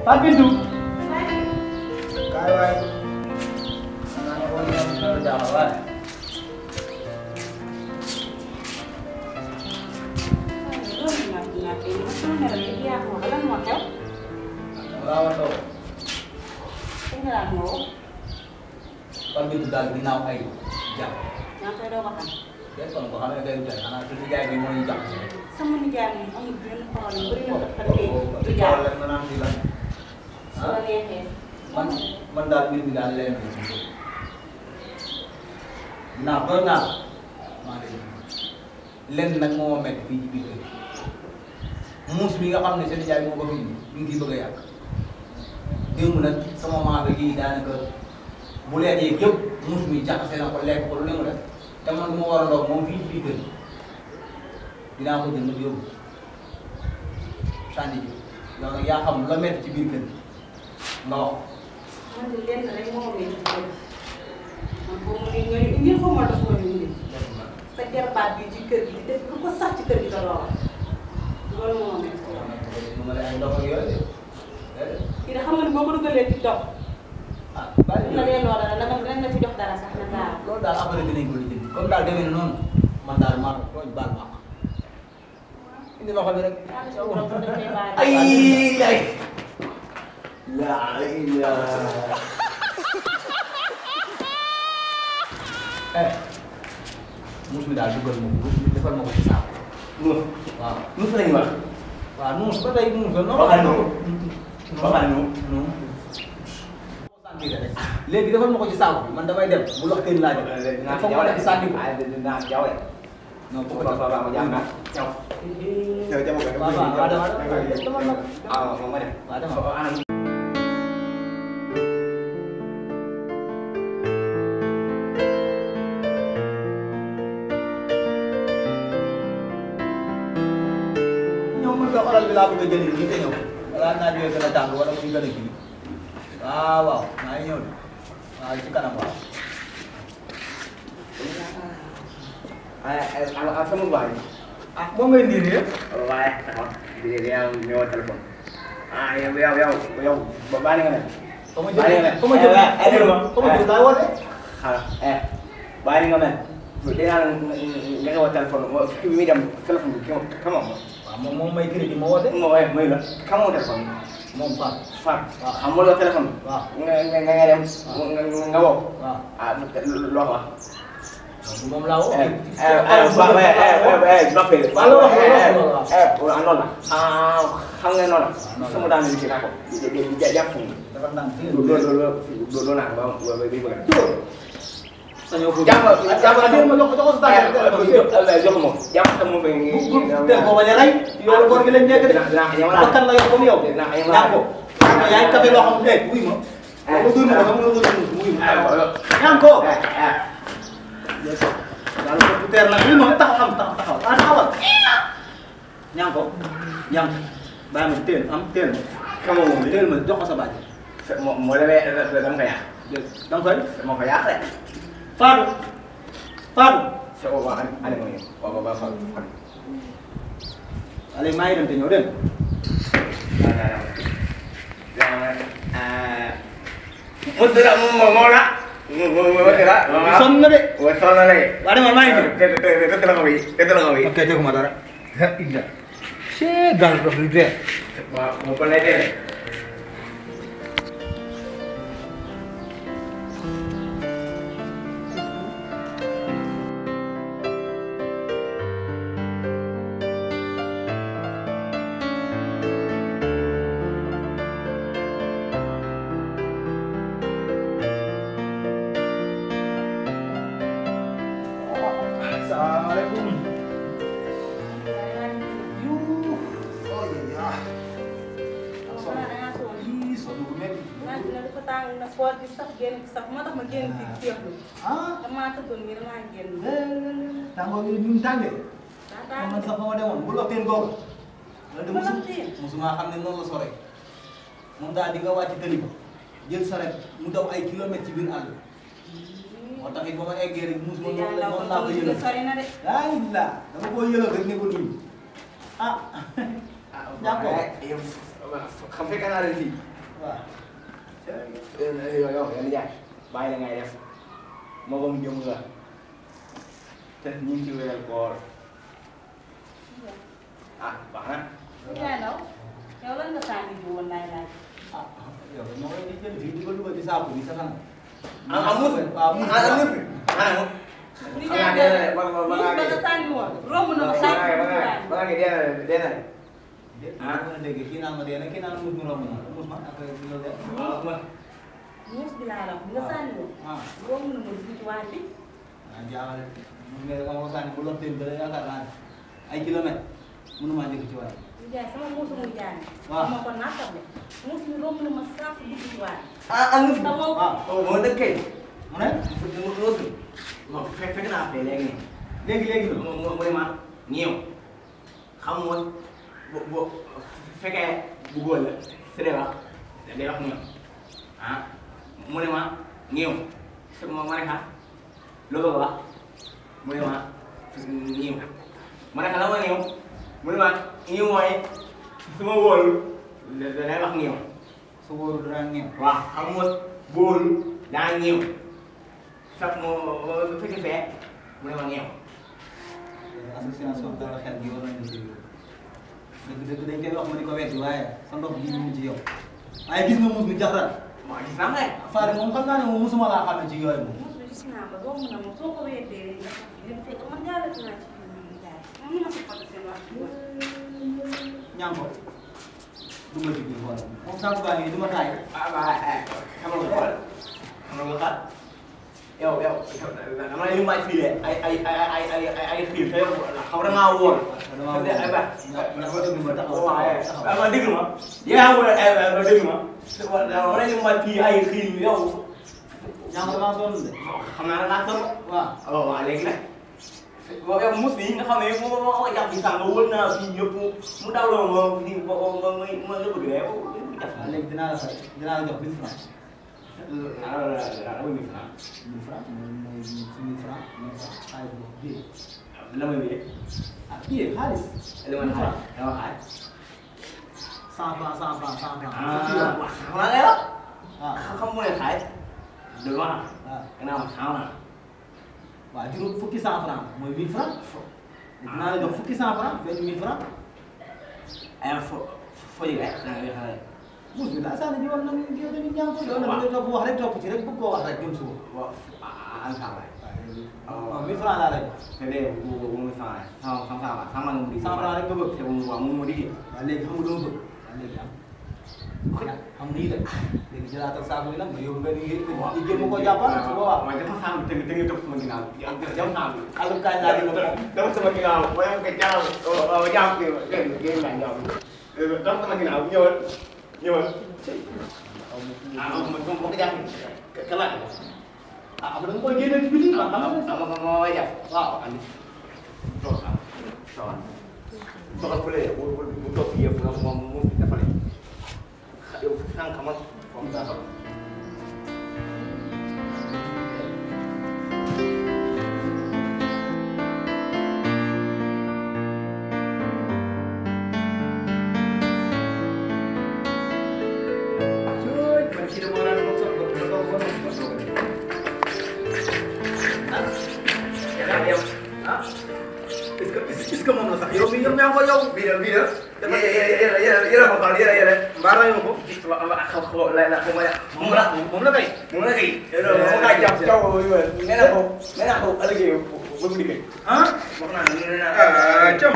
Fatou Bintou. kaay waay. xanaa ne woon na la jaaxal waay. waaw waaw. Fatou Bintou daal ginnaaw ay jàpp. Yes, kon ko xamee day wute xanaa suñu jaay bi moo ñu jàpp. sama nijaay moom amul benn problème bëri na ko xam di jaay la nga naan di la. su la neexee. man daal mbir mi daal leen naa ba naa maa ngi lenn nag moo ma métti fii ci biir kër muus bi nga xam ne seen jaay moo ko fi indi mi ngi bëgg a yàq démb nag sama maa bi lii daanaka bu leen yeeg yëpp muus mi jaxase na ko lekk ko lu ne mu def te man du ma war a ndox moom fii ci biir kër dinaa ko jënd yóbbu sànni ji yow nag yaa xam la métti ci biir kër nga wax. man de lenn rek moo métti ci kër man boo mu ne nga ne indi xaw ma dafa ma ñu indi sa jarbaat bi ci kër gi di def lu ko sax ci kër gi da doo wax loolu moo métti ci yow. ma lay ay ndox ak yooyu de. kii de xam nga ni boo ko dugalee ci dox. ah bàyyi la dee loola la danga ren na fi jox dara sax na daal. loolu daal après dinañ ko lijjanti comme daal demee na noonu man daal maa tooñ baal ma indi loxo bi rek. ay ay la ilaha muus mi daal dugal ma ko defal ma ko ci saako. Nuus. waaw Nuus lañu wax. waaw nuus ba tey nuus la noonu. waxal noonu. waxal noonu. léegi defal ma ko ci saako bi man damay dem bu lox teen laa jëm. dinaa foog ma dem sànni ko. dinaa ci jaww non bu ko waaw waaw ma jàmm naa. waaw waaw waaw dama waaw ma dem. waaw dama ñëw mën nga oral bi laa bëgg a jëlee nii te ñëw balaa naa jógee gën a tàng wala muy gën a kii waaw waaw maa ngi ñëw de waaw ci kanam waaw. sama baay. ah moom ngay ndiir nii waaye taxaw di ñëw téléphone. yow baal nga ne. fa ma jëlee fa ma jëlee laay woote. xaaral baal nga mel. dinaa la nga ñëw téléphone kii bi muy dem téléphone bi kii kama ma. waaw moom may crédit ma woote. mooy la kama téléphone bi. moom Fatou. Fatou waaw xam nga loo téléphone. waaw nga dem. nga woo. waaw ah loo wax. moom laa woo. noonu la. xam nga noonu la. sama daan nañu ci naa ko. jàpp nañu. dafa naan loolu naa ko ba bi bëgg a. sañoo ko jàpp ma jox ko sa tànk. jox ma jàpp sa mu ngi. teel ko bañ a rey. yow góor gi lañ nekk de. bakkan la yor comme yow. ñaan ko. yaa ngi café loo xam ne wuy ma. ko duy ma ko xam nga ko wuy ma. ñaan ko. daal ko bu teer nag wuy ma taxaw taxawal. ñaan ko. ñaan bàyyi ma teel am teel ma. kama moom teel ma jox ko sa bàjj. moo demee dama ko yàq. da nga koy. moo ko yàq rek. Fatou. c'est bon waaw allez ma ñëw waaw ba Fatou. allez maa ngi dem te ñëw dem. moo la. sonn na de. sonn na de. waa demal maa ngi ñëw. dëgg la ko bi dëgg la ko bi. ok teguma dara. Ida. c'est dans le lu dee. waaw mu ko lay dee. Assalamualaikum. Oh iya. dafa tàng na xool di sax génn di sax moo tax ma génn fii féexlu. Ah. damaa tëddoon nii damaa génn. Tàngoor yi ñu tàngee. daa tàng man sax fa ma demoon bu loxteen googu. bu loxteen. musuma xam ne noonu la sore. moom daal di nga wàcc tëli ba jël saret mu daw ay kilomètres ci biir àll. moo tax it ba ma eggee rek mus ma noonu la noonu laa ko yëlal. sori na de. alhamdulilah dama koo yëlal rek ne ko nii. ah. yow xam fekk naa leen fii. waaw. yow yan jaay bàyyi la ngay def magam jëm nga te ñu ngi ci wéyal koor ah baax na. Ndiaye Ndao yow lan nga sànni ji woon laay laaj. ah yow moo koy jël fii di ko dugal ci saabu bi sa kanam. amul waaw mu Ndiaye Ndao ba nga sànni woon romb na ma sànni ba nga dee na ah ma dégg kii naan ma dee na kii naan muus mu romb na muus ma après loolu de. muus bi laa la wax nga sànni woon. romb na ma dugg ci waañ bi. ah jaaxal mu ne ma ko sànni bu lotteen ba yaakaar naa ne ay kilomètres mënuma dégg ci waañ. Ndiaye sama muusu muy jaay. waaw ma ko naatable. muus mi romb na ma saaf dugg ci waañ. amul waaw moo dëkkee mu ne fekk naa fee léegi léegi mu ne ma ñëw xam nga bu fekkee bu góor la su dee wax day wax ñëw ah mu ne ma ñëw ma ne ka loo bëgg a wax mu ne ma ñëw ma ne ka la ma ñëw mu ne ma ñëw mooy su ma wóolu day wax ñëw su wóoru dara ñëw. waaw xam nga wóolu daa ñëw fekk mu fekk fee mu ne ma ñëw association dara xel gi war nañu ci dëgg dañ koy wax ma di ko weddi waaye sa ndox ji ñu ci yow waaye gis nga muus mi jaxran waaw gis naa ne Fary moom xam naa ne moom musuma laa xam ne ci yooyu moom. muus bi gis naa ko romb na ma soo ko weddee rek nga xam ne fekk man jàllale naa ci biir Ndiaye moom ma si fàtte seen wax ñaam ko du ma ci biir xool moom sànq baa ngi du ma taay. ah waaw xam nga xool xam nga xaar yow dama lay limaay fii de ay xiir te yow xam nga maa wóor. damaa wóor ndax ba déglu ma taxaw waaw déglu ma. yaa ngi wóor déglu ma. dama lay limaay fii ay xiir yow. ñaam damaa sonn de. xam naa ne naa sonn. waaw waaw léegi nag. yow mus yi nga xam ne moom moo ko jàpp ci sànq wóor naa fii yëpp mu dawloo ma fii ma la bëgg de yow. waaw léegi dinaa la fay dinaa la jox 1000 francs. 1000 francs. 1000 francs mooy 1000 francs xaalis boobu bii. la may wéyee. ah bii xaalis. li ma xaar dama xaar. 100 francs 100 francs 100 francs. waaw xam nga yow. waaw xam mu ne xaalis. dëgg ma waaw gannaaw ma 100 francs. waaw juróom fukki 100 francs mooy 1000 francs. dinaa la jox fukki 100 francs benn 1000 francs. aywa foo yëgee xanaa nga xaaral. muus bi daa sànni ji woon nag yow tamit ñaam ko. waaw loolu topp wax rek topp ci rek bëgg koo wax rek jëm suba. waaw an saa waay. waaw 1000 francs laa lay jox. te de bu mu 100 100 mu di. 100 francs rek nga bëgg. te mu waaw mu di. waaw léegi xam nga dama bëgg. waaw léegi am. xam nii de léegi jëlaatal saako bi nag nga yóbbu nga ni jéem a ko jàppal su boobaa. waaw dafa sàmm te nga topp sama ginnaaw yow sàmm. alum kañ laa di dafa sama ginnaaw booy am nga jaaw jaaw kii ma génn naa jaaw dafa sama ginnaaw ñëwal ñëwal. ah ma ko jàppee kalaat ah après da nga koy génne ci biti. ma ma jàpp waaw andi toog ah toogal fële bu toog fii yëpp moom mu dafa ne yow sànq ma foofu daa xam. est-ce que moom la sax yow mii yow yaa ngi ko yow. bii la yéen a ko xool yéen mbaa rayu ko. xaw moom la kay. moom la kay. moom laa jàpp taw nee naa ko ëllëgee ba mu liggéey. ah. wax naa ne nee naa. cam.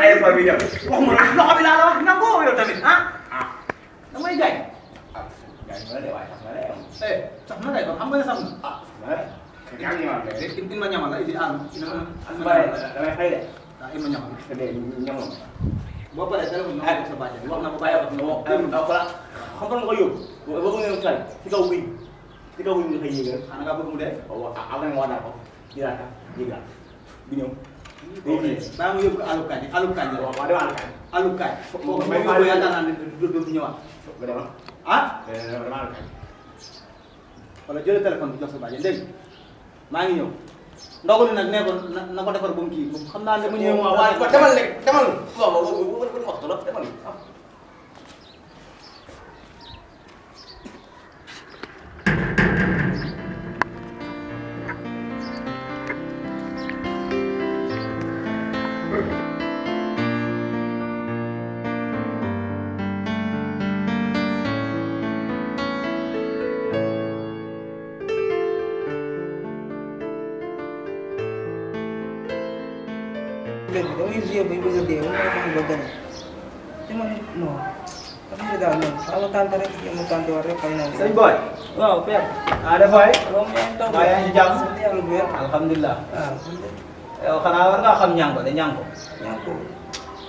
ay fois bi dem. waxuma la loxo bi laa la wax nangoo yow tamit ah. damay jaay. jaay ma la de waaye sax na la yow. sax na kay kon xam nga ne sax na. yaa ngi ñëwaat rek. il ma ñamal la il ah damay fay de. ah il ma ñamal. te de ñamoon. boo paree téléphone nga ko sa bàjjen wax na ko bàyyi wax na ko. voilà xam nga ko yóbbu. ba ko ngeen sal ci kaw wuy ci kaw wuy nga koy yéegal. xanaa nga bëgg mu dee. waaw am na wax naa ko. jëlaat ka yéegal bi ñëw. baa ma yóbbu ko alub kañ alub kañ la. waaw dama alub kañ. alub kañ. boo ko yóbbu yaakaar naa ne du ñëwaat. ba demoon. ah. dama alub kañ. wala jëlee téléphone bi jox sa bàjjen dégg maa ngi ñëw ndogu li nag nee ko na ko defar ba mu kii xam naa ne mu ñëwee mu waaw demal rek demal. waaw waaw bu waxtu la demal. léegi damay joué bay bëgg a dee wala may fexe ba gën te man non xam nga daal man xaaral tànte rek jéem a tànte war rek xëy na. sëñ Boy. waaw père. def waay. waaw yaa ngi taw waaw yaa ngi ci jàmm. sant yàlla bu wér. alhamdulilah. waaw. yow xanaa war ngaa xam ñànko de ñànko. ñànko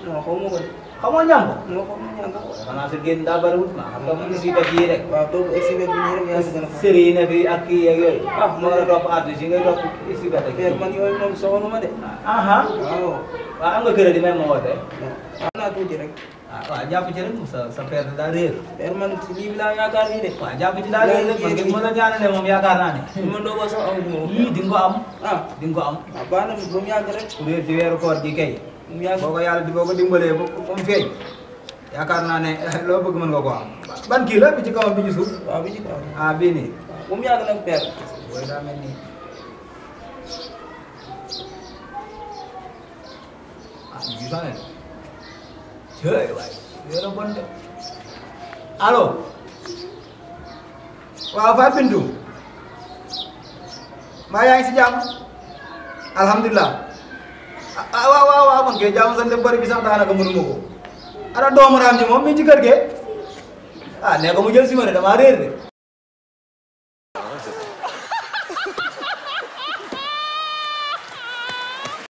non xaw ma ko de. xamoo ñànko. non xaw ma ñànko. xanaa sa génn daa bëriwul ma xam nga mu ngi siy def yii rek. waaw toog exhibit bi nii rek yaa ngi gën a xam. série yi ne fi ak kii yeeg yooyu. ah moo war a topp artiste yi ngay topp exhibit ak. père man yooyu moom soxaluma de. waaw am nga crédit may ma woote. am naa tuuti rek. waaw jàpp ci rek sa père daa réer. père man si lii bi laa yaakaar nii de. waaw jàpp ci daa réer rek man ngeen mën a ñaanale moom yaakaar naa ne. li ma doog a sax aw ma yii di nga ko am. di nga ko am. waaw baax na ba mu yàgg rek. ku réer ci weeru koor gi kay. mu yàgg boo ko yàlla di boo ko dimbalee ba mu feeñ. yaakaar naa ne loo bëgg mën nga ko am. ban kii la bi ci kawam bi ci suuf. waaw bi ci kaw. bii nii. waaw ba mu yàgg nag père. booy daa mel nii. gis naa ne. jërëjëf waay. yéen a bon de. allo. waaw Fatou Bintou. maa yaa ngi si jàmm. alhamdulilah. waaw man kay jàmm sant bari bi sax daanaka mënuma ko. ana doomu raam ji moom mi ci kër ge. nee ko mu jël si ma ne damaa réer de.